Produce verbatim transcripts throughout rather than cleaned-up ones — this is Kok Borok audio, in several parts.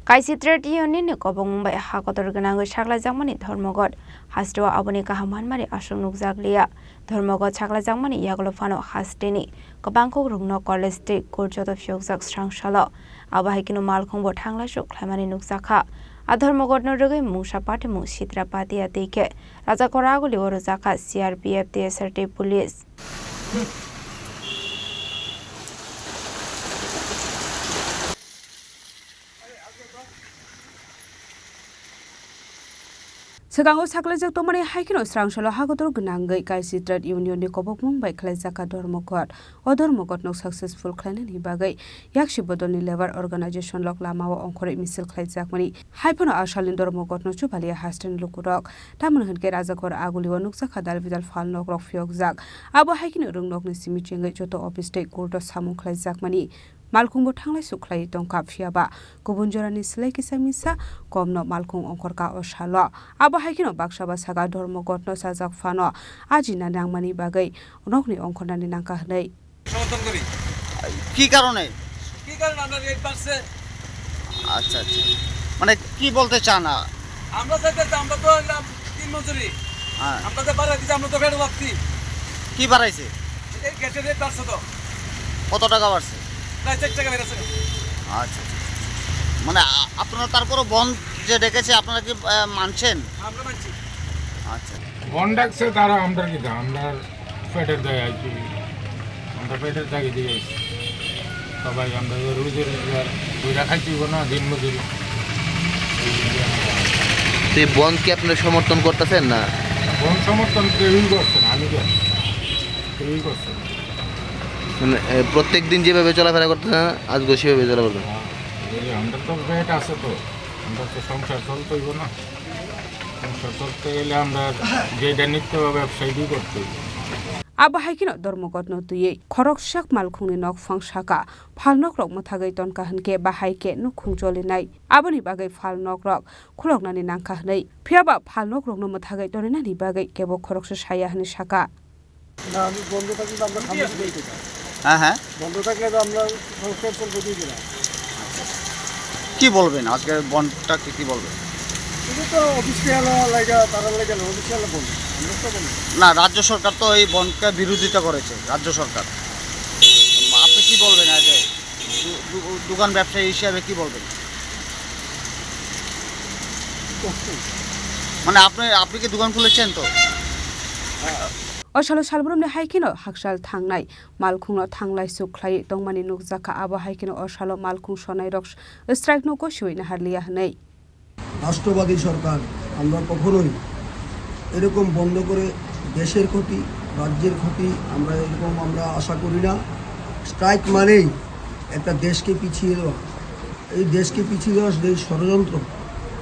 Kaisi Trade Union ni kobokmung bai ha kotor gwnangwi saklaijakmani Dharmaghat hasteo aboni kaham manmani aswk nukjakliya. Dharmaghat saklaijakmani yagulo phano hasteni kwbangkuk rwngno college tei court joto phiyokjak srangsalo. Abo hai kheno malkhungbo thanglaisu khlaimani nukjakha. A Dharmaghatno rwgwi mungsa patimung Sitra Patia tei khe Rajakora Agulio rwjakha C R P F, T S R tei police. Swkango saklaijak tongmani hai kheno srangsalo hakotor gwnangwi Kaisi Trade Union ni kobokmung bai khlaijakha Dharmaghat. O Dharmaghatno successful khlainani bagwi Yaksi Bodolni Labour Organization lok lamao ongkhorwi misil khlaijakmani. Hai phano a salni Dharmaghatno chubalia hasteni lukurok. Tamoni hwnkhe Rajakora Agulio nukjakha dal bidal phalnokrok phiyokjak. Abo hai kheno rwngnokni simi chengwi joto office tei court o samung khlaijakmani. Malkhungbo thanglaisu khlaiwi tongkha, phiyaba kubun jorani slai kisa misa komno malkhung ongkhorkha o salo. Abo hai kheno baksa ba saka Dharmaghatno chajak phano ajina nangmani bagwi nokni ongkhornani nangkha hwnwi. সমর্থন করি। কি কারণে? কি কারণে? আমরা রেট বাড়ছে। আচ্ছা, আচ্ছা। মানে কি বলতে চান? আ- আমরা চাইতে তো, আমরা তো হইলাম দিনমজুরি। হ্যাঁ। আমরা তো বাড়াই দিছি, আমরা তো পেটে ভাবছি। কি বাড়াইছে? এই গ্যাসের রেট বাড়ছে তো। কত টাকা বাড়ছে? প্রায় চার টাকা বেড়েছে। আচ্ছা, আচ্ছা, আচ্ছা। মানে আ-, আপনারা তারপরও বন্ধ যে ডেকেছে, আপনারা কি, আহ, মানছেন? আমরা মানছি। আচ্ছা। বন্ধ ডাকছে তারা, আমরা কি জানি? আমরা পেটের দায়ে আর কি, আমরা পেটের দায়ে দিয়ে আইছি। সবাই আমরা যে রুজি রোজগার কইরা খাইতে হইব না, দিন মজুরি। এই যে আমরা তো এই বন্ধকে আপনারা সমর্থন করতেছেন না? বন্ধ সমর্থন কেউই করছে না, আমি কেন? কেউই করছে না। মানে, এ, প্রত্যেক দিন যেভাবে চলাফেরা করতেছেন, আজকেও সেভাবে চলাফেরা করতেছেন? হ্যাঁ, এই আমরা তো পেট আছে তো, আমরা তো সংসার চলতে হইব না। সংসার চলতে গেলে আমরা যেটা নিত্য ব্যবসায়ী করতে হইব। Abo hai kheno Dharmaghatno twiwi khoroksa malkhungni nokphang saka phalnokrok mwthagwi tonkha hwnkhe bahai khe nukhung cholinai. Aboni bagwi phalnokrok khuloknani nangkha hwnwi. Phiyaba phalnokrokno mwthagwi toninani bagwi kebo khoroksa saya hwnwi saka. না, আমি বন্ধ থাকলে তো আমরা সামনে দিকে যেতে পারি। হ্যাঁ, হ্যাঁ। বন্ধ থাকলে তো আমরা সংস্কার চলবে দুই দিন। কি বলবেন আজকে বন্ধটাকে, কি বলবেন? শুধু তো অফিসিয়াল লাগা, তারা লাগা না, অফিসিয়াল বন্ধ। আমরা তো বন্ধ। না, রাজ্য সরকার তো এই বন্ধকে বিরোধিতা করেছে, রাজ্য সরকার। আপনি কি বলবেন আজকে দু-, দু-, দোকান ব্যবসায়ী হিসাবে কি বলবেন? মানে আপনি, আপনি কি দোকান খুলেছেন তো? O salo salbrumni hai kheno hakchal thangnai malkhungno thanglai suk khlaiwi tongmani nukjakha. Abo hai kheno o salo malkhung sonairok strike no gosiwi naharliya hwnwi. রাষ্ট্রবাদী সরকার, আমরা কখনোই এরকম বন্ধ করে দেশের ক্ষতি, রাজ্যের ক্ষতি, আমরা এরকম আমরা আশা করি না। স্ট্রাইক মানেই একটা দেশকে পিছিয়ে দেওয়া। এই দেশকে পিছিয়ে দেওয়ার যে ষড়যন্ত্র,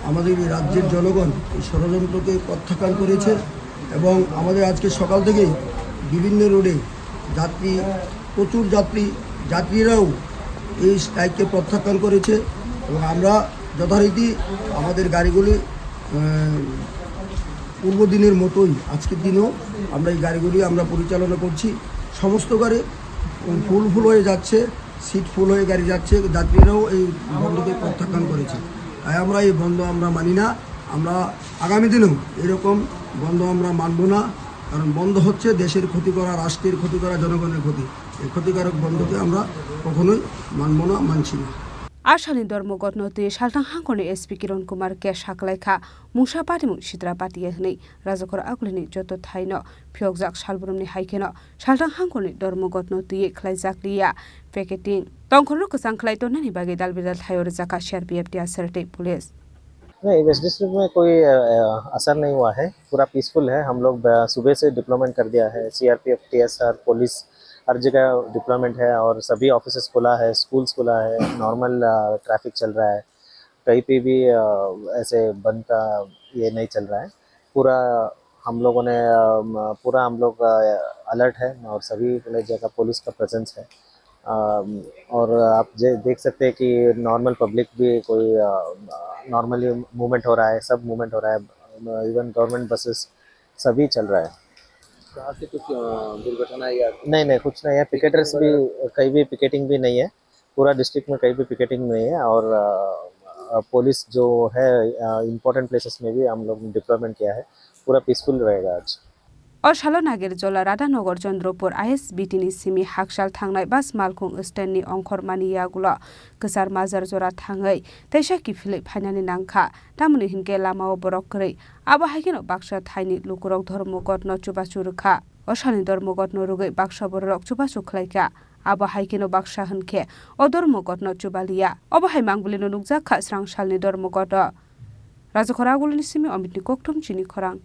আমাদের এই রাজ্যের জনগণ এই ষড়যন্ত্রকে প্রত্যাখ্যান করেছে এবং আমাদের আজকে সকাল থেকেই বিভিন্ন রোডে যাত্রী, প্রচুর যাত্রী, যাত্রীরাও এই স্ট্রাইককে প্রত্যাখ্যান করেছে এবং আমরা যথারীতি আমাদের গাড়িগুলি, আহ, পূর্ব দিনের মতোই আজকের দিনও আমরা এই গাড়িগুলি আমরা পরিচালনা করছি। সমস্ত গাড়ি ফুল ফুল হয়ে যাচ্ছে, সিট ফুল হয়ে গাড়ি যাচ্ছে, যাত্রীরাও এই বন্ধকে প্রত্যাখ্যান করেছে। তাই আমরা এই বন্ধ আমরা মানি না। আমরা আগামী দিনেও এরকম বন্ধ আমরা মানব না, কারণ বন্ধ হচ্ছে দেশের ক্ষতি করা, রাষ্ট্রের ক্ষতি করা, জনগণের ক্ষতি। এই ক্ষতিকারক বন্ধকে আমরা কখনোই মানব না, মানছি না। A salni Dharmaghatno twi salthang hangkorni S P Kiran Kumar khe saklaikha mungsa patimung Sitra Patia hwnwi. Rajakora Agulini joto thaino phiyokjak salbrumni hai kheno salthang hangkorni Dharmaghatno twiwi khlaijakliya picketing. Tongkhorno kwchang khlai tonnani bagwi dalbidal thaio rwjakha C R P F, T S R tei police. नहीं, waste district में कोई, अ, अ, असर नहीं हुआ है, पूरा पीसफुल है। हम लोग, अ, सुबह से डिप्लॉयमेंट कर दिया है, सीआरपीएफ, टीएसआर, पुलिस, हर जगह डिप्लॉयमेंट है और सभी ऑफिसेज खुला है, स्कूल्स खुला है, नॉर्मल, अ, ट्रैफिक चल रहा है। कहीं पे भी, अ, ऐसे बंद का ये नहीं चल रहा है। पूरा हम लोगों ने, अ, म-, पूरा हम लोग, अ, अलर्ट है और सभी जगह पुलिस का प्रेजेंस है। अ, और आप जे-, देख सकते हैं कि नॉर्मल पब्लिक भी कोई, अ, नॉर्मली मूवमेंट हो रहा है, सब मूवमेंट हो रहा है, इवन गवर्नमेंट बसेस सभी चल रहा है। तो आज से कुछ, अ, दुर्घटना या नहीं, नहीं, कुछ नहीं है। पिकेटर्स भी, कहीं भी पिकेटिंग भी नहीं है। पूरा डिस्ट्रिक्ट में कहीं भी पिकेटिंग नहीं है और, अ, पुलिस जो है, इंपॉर्टेंट प्लेसेस में भी हम लोग डिप्लॉयमेंट किया है। पूरा पीसफुल रहेगा आज। O salo Nagerjola Radhanagar Chandrapur I S B T ni simi hakchal thangnai bus malkhung stand ni ongkhormani yagulo kwchar majar jora thangwi teisa kiphilwi phainani nangkha, tamoni hinkhe lamao borok kwrwi. Abo haikheno baksa thaini lukurok Dharmaghatno chubachu rwkha. O salni Dharmaghatno rwgwi baksa bororok chubachu khlaikha. Abo haikheno baksa hinkhe o Dharmaghatno chubaliya. Obo hai Mangbulino nukjakha srang salni Dharmaghato. Rajakhor Agulini simi Omitni Kokthum chini khorang.